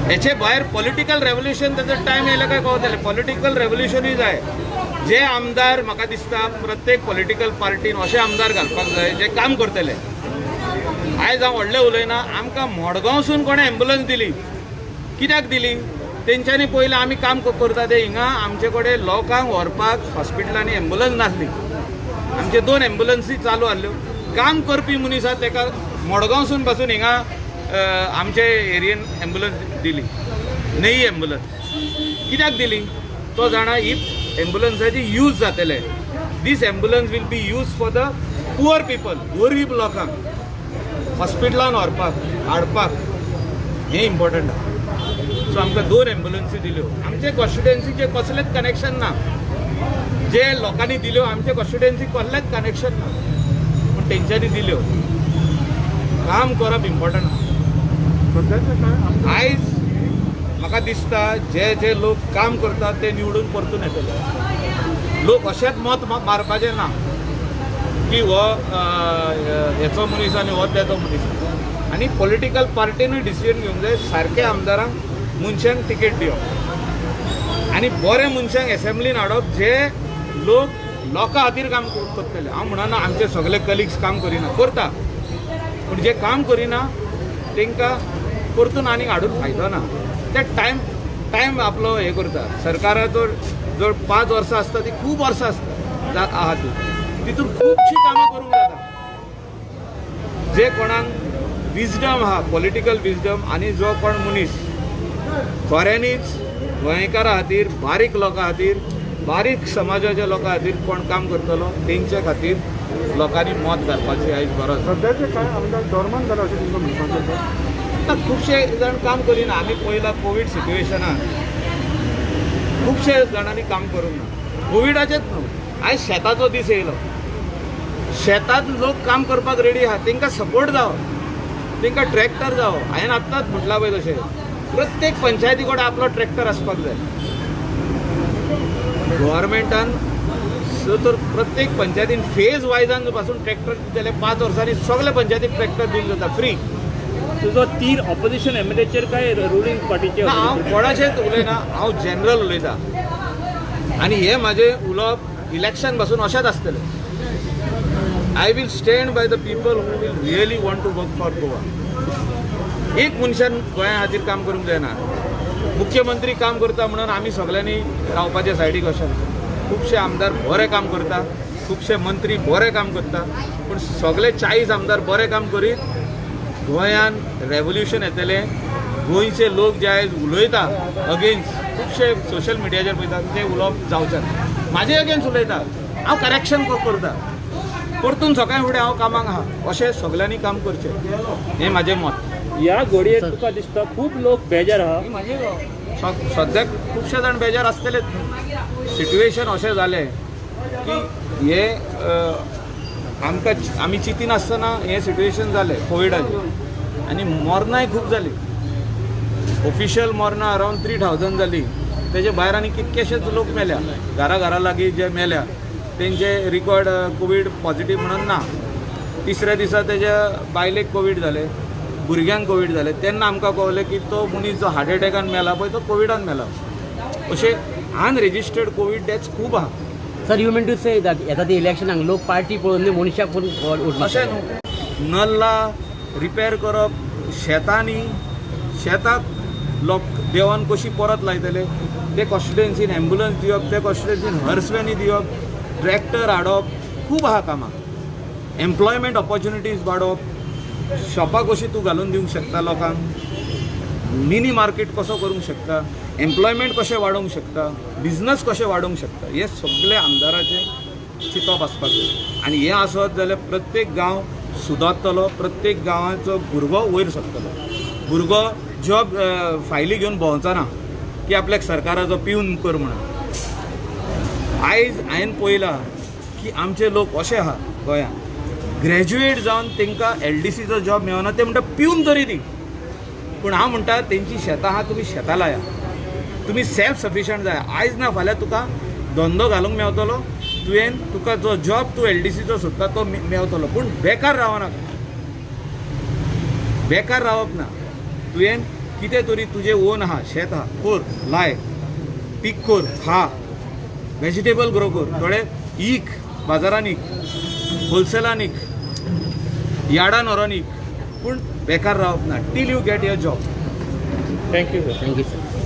हेचे भायर political revolution ताचो टायम येयलो काय कळतलें. पॉलिटिकल रेवोल्युशनूय जाय. जे आमदार म्हाका दिसता प्रत्येक पॉलिटिकल पार्टीन अशे आमदार घालपाक जाय जे काम करतले. आयज हांव व्हडलें उलयना. आमकां मडगांवसून कोणें एम्बुलन्स दिली, कित्याक दिली? तेंच्यांनी पयलें आमी काम करता ते हिंगा आमचे कडेन लोकांक व्हरपाक हॉस्पिटलांनी एम्बुलन्स नासली. आमचे दोन एम्बुलन्सी चालू आहल्यो. काम करपी मनीस आहा, तेका मडगांवसून पासून हिंगा आमचे एरियेन एम्बुलन्स दिली. नयी एम्बुलन्स कित्याक दिली? तो जाणा ही एम्बुलन्साची यूज जातले. This ambulance will be use for the poor people. गरीब लोकांक हॉस्पिटलान व्हरपाक हाडपाक हें इम्पॉर्टंट आहा. सो आमकां दोन एम्बुलन्सी दिल्यो. आमचे कॉन्स्टिट्युएन्सीचे कसलेच कनेक्शन ना. जे लोकांनी दिल्यो, आमचे कॉन्स्टिट्युएन्सी कसलेच कनेक्शन ना, पूण तेंच्यांनी दिल्यो. काम करप इम्पॉर्टंट आहा. सध्याचे काय आमदार आयज म्हाका दिसता जे जे लोक काम करतात ते निवडून परतून येतले. लोक अशेंच मत मारपाचें ना की हो हेचो मनीस आनी हो तेचो मनीस. आनी पॉलिटिकल पार्टीनूय डिसिजन घेवंक जाय, सारके आमदारांक मनशांक तिकेट दिवप आनी बरे मनशांक एसेंब्लीन हाडप, जे लोक लोकां खातीर काम करतले. हांव म्हणना आमचे सगळे कलिग्स काम करिना, करता, पूण जे काम करिना तांकां परतून आनीक हाडून फायदो ना. ते टायम टायम आपलो हे करता. सरकाराचो जो 5 वर्सां आसता, ती खूब वर्सां आसता आहा. ती तितून खुबशीं कामां करूंक जाता. जे कोणाक विजडम आहा, पॉलिटिकल विजडम, आनी जो कोण मनीस खऱ्यांनीच गोंयकारा खातीर, बारीक लोकां खातीर, बारीक समाजाच्या लोकां खातीर कोण काम करतलो, तेंच्या खातीर लोकांनी मत घालपाची आयज गरज आसा. सध्याचे काय आमदार डॉर्मंट झाला अशें तुमकां म्हणपाचें आसा? आतां खुबशे जाण काम करिना. आमी पळयलां, कोवीड सिट्युएशनान खुबशे जाणांनी काम करूंक ना. कोविडाचेच न्हू, आयज शेताचो दीस येयलो. शेतांत लोक काम करपाक रेडी आहा, तांकां सपोर्ट जावो, तांकां ट्रॅक्टर जावो. हांवें आत्तांच म्हटलां पळय तशें, प्रत्येक पंचायती कडेन आपलो ट्रॅक्टर आसपाक जाय गव्हर्मेंटान. सो तर प्रत्येक पंचायतीन फेज वायजान पासून ट्रॅक्टर दितले जाल्यार 5 वर्सांनी सगळे पंचायतीक ट्रॅक्टर दिवन जाता फ्री. तुजो तीर ऑपोजिशन एमएलएचेर काय रुलिंग पार्टीचे? ना, हांव कोणाचेच उलयना. हांव जनरल उलयता आनी हें म्हाजें उलोवप इलेक्शन पासून अशेंच आसतलें. I will stand by the people who will really want to work for Goa. एक मनशान गोंया खातीर काम करूंक जायना. मुख्यमंत्री काम करता म्हणून आमी सगळ्यांनी रावपाचें सायडीक अशें ना. खुबशे आमदार बरें काम करता, खुबशे मंत्री बरें काम करता, पूण सगळे 40 आमदार बरें काम करीत गोंयान रेवोल्युशन येतलें. गोंयचे लोक जे आयज उलयता अगेन्स्ट, खुबशे सोशल मिडियाचेर पळयता, ते उलोवप जावचें ना. म्हाजे अगेन्स्ट उलयता, हांव करेक्शन करता. परतून सकाळी फुडें हांव कामाक आहा. अशें सगल्यांनी काम करचें हें म्हाजें मत. ह्या घडयेक तुका दिसता खूब लोक बेजार आहा? सद्याक खुबशे जाण बेजार आसतलेच. सिट्युएशन अशें जालें की हे आमकां आमी चिंतिनासतना हें सिट्युएशन जालें कोविडाचें आनी मरणांय खूब जालीं. ऑफिशियल मरणां अरावंड 3000 जालीं. तेजे भायर आनी कितकेशेच लोक मेल्या. घरा घरा लागीं जे मेल्या तेंचे रिकॉर्ड कोवीड पॉझिटीव म्हणून ना. तिसऱ्या दिसा तेज्या बायलेक कोवीड जालें, भुरग्यांक कोवीड जालें, तेन्ना आमकां कळलें की तो मनीस जो हार्ट एटॅकान मेला पळय, तो कोविडान मेला. अशें अनरेजिस्टर्ड कोवीड डेथ्स खूब आहा. Sir, you mean to say that येता ते इलेक्शनाक लोक पार्टी पळोवन न्ही, मनशाक पळोवन वोट अशें न्हू, नल्ला रिपेर करप, शेतांनी शेताक लोक देवान कशी परत लायतले, ते कॉन्स्टिट्युएन्सीन एम्बुलन्स दिवप, ते कॉन्स्टिट्युएन्सीन हर्स व्हॅनी दिवप, ट्रॅक्टर हाडप, खूब आहा कामां. एम्प्लॉयमेंट ऑपॉर्च्युनिटीज वाडोवप, शॉपां कशी तूं घालून दिवंक शकता लोकांक, मिनी मार्केट कसो करूंक शकता, एम्प्लॉयमेंट कशें वाडोवंक शकता, बिजनस कशें वाडोवंक शकता, हे सगळे आमदाराचें चिंतप आसपाक जाय. आनी हें आसत जाल्यार प्रत्येक गांव सुदारतलो, प्रत्येक गांवाचो भुरगो वयर सरतलो. भुरगो जॉब फायली घेवन भोंवचो ना की आपल्याक सरकाराचो पिवन कर म्हणून. आयज हांवें पळयलां की आमचे लोक अशे आहा गोंयांत, ग्रॅज्युएट जावन तांकां एलडीसीचो जॉब मेळना, ते म्हणटा पिवन तरी दी. पूण हांव म्हणटा, तेंची शेतां आहा, तुमी शेतां लाया, तुमी सेल्फ सफिशंट जाय. आयज ना फाल्यां तुका धंदो घालूंक मेवतलो. तुवें तुका जो जॉब तूं एलडीसीचो सोदता तो मेवतलो, पूण बेकार रावनाका. बेकार रावप ना. तुवें कितें कितें तरी तुजें ओन आहा, शेत आहा, कोर, लाय, पीक कोर, खा, वेजिटेबल ग्रो कर, थोडे ईक, बाजारान ईक, होलसेलान ईक, यार्डान व्हरोन ईक, पूण बेकार रावप ना till you get your job. Thank you sir. Thank you sir.